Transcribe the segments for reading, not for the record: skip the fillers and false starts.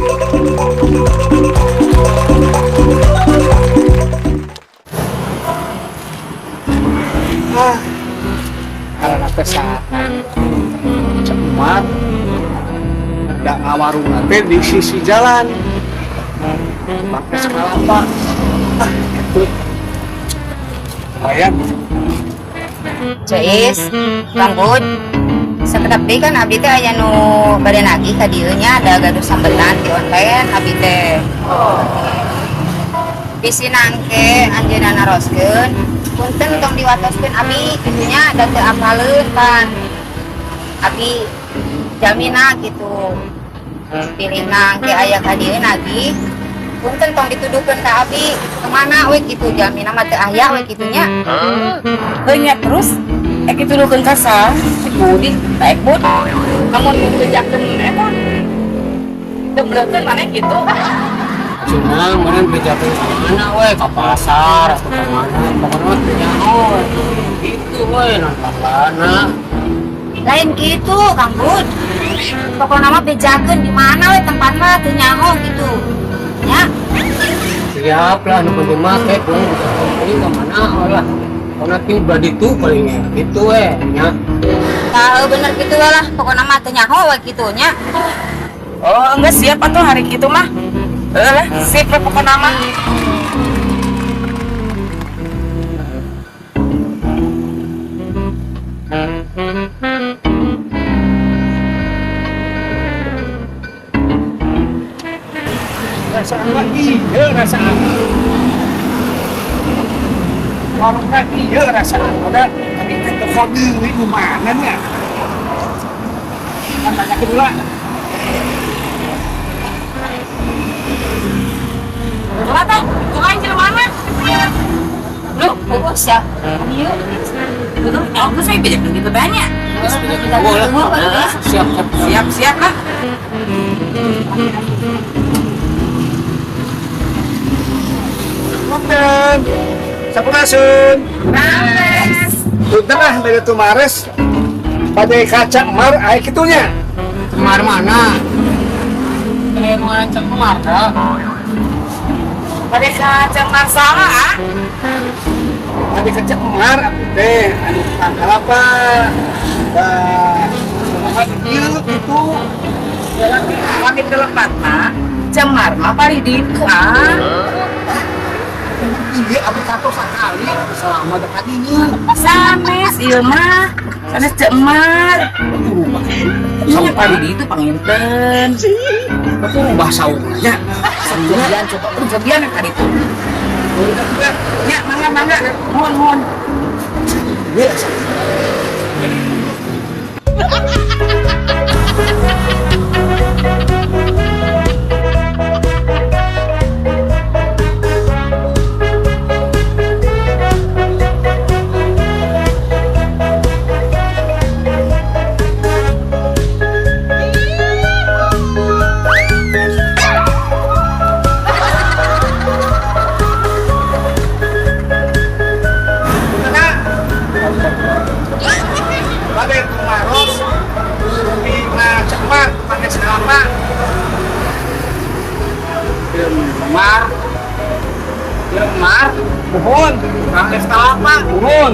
Ah, karena teh Ceu Mar da ngawarung teh di sisi jalan pakai kalapa. Ah, itu lumayan. Ceu Is, Kang Bud, sakedap deui kan abdi teh aya nu bade nagih ka dieu nya, ada gaduh sambetan di online abdi teh. Bisi nangke anjeunna naroskeun, punten tong diwatoskeun abi kitu nya, da teu apaleun pan. Abi jamina gitu. Pilih nangke aya ka dieu nagih, punten tong dituduhkeun ka abi kemana we gitu, jamina mah teu aya we kitu nya. Heuh nya, terus ek dituduhkeun ka saha? Cek Budi, tak ek Bud. Lamun bejakeun eta demblekeun maneh kitu. Cuma mana bejakeun ka mana we, ke pasar atau ke mana, pokoknya mah teu nyaho gitu we nonton. Lain gitu, Kang Bud. Pokoknya mah bejakeun di mana we tempat mah teu nyaho gitu. Ya, Siap lah, nu penting mah kayak pulang bejakeun paling ke mana we lah, pokoknya ti belah ditu palingnya gitu we nya. Tahu bener gitu lah, pokoknya mah teu nyaho we gitu nya. Oh, enggak, siap atuh hari kitu mah. Heuh lah, sip we pokokna mah. Rasa apa iya, rasa apa warungna iya, rasa apa dah tapi teh telepon deui nu mana nya kan, tanyakeun heula. Lah tah, itu lain jelema mana? Loh, Bagus ya. Ieu. Betul, aku saya bejakeun gitu tanya. Oh lah, siap siap. Siap, siap lah. Punten. Sampurasun. Rampes. Punten ah, bade tumaros. Bade ka Ceu Mar aya kitu nya? Cemar mana? Kayak mau Ceu Mar dah. Bade ka Ceu Mar saha, ah? Bade ka Ceu Mar abdi teh anu tukang kalapa. Bah, kumaha ieu kitu. Kami ke lepatna, Ceu Mar mah pari ditu, ah. Iya, abdi kantos sakali selama dekat ini. Sanes ieu mah, sanes Ceu Mar. Iya, pari ditu panginten. Aku rubah saungnya. Cobian coba, cobian yang tadi tuh. Ya, mangga mangga, mohon mohon. Iya. Bade tumaros dina Ceu Mar tukang es kelapa. Ceu Mar. Ceu Mar. Muhun, Tukang es kelapa. Muhun.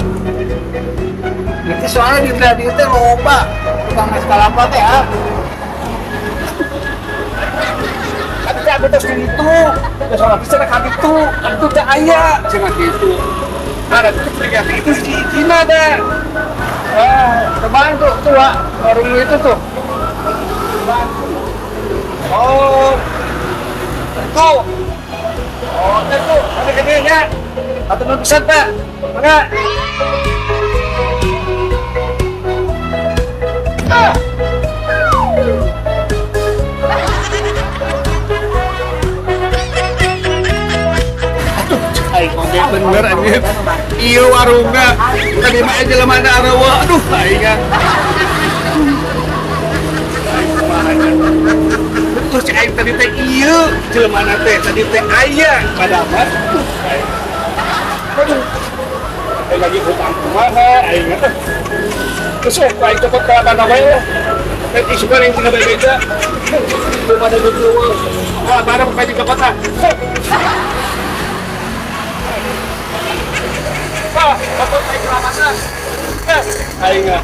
Itu soalnya di radio teh loba tukang es kelapa teh ah. Tapi teh abdi tos di ditu, terus orang bisa ka ditu, itu teh aya cenah kitu. Nah, da itu curiga itu si Cina dah. Ah, cobaan tuh, tuh, Wak, warung lu itu tuh. Cobaan. Oh, tuh. Oh, itu tuh, ada gedenya. Atau nuhun pisan, Pak. Mangga. Ah. Aduh, aing oge bener anjir. Ieu warungna. Tadi mah aja jelema na arawa. Aduh, aing ah. Aing kumaha nya. Terus aing tadi teh ieu jelema teh tadi teh aya padahal mah. Aduh, aing. Aduh. Aing lagi hutang kumaha aing teh. Terus ku aing copot kalapana wae lah. Eh, isukan yang tinggal bebeja. Belum ada duit. Wah, bareng pwede ka kota. Ah, bakot ay keramat. Ay nga.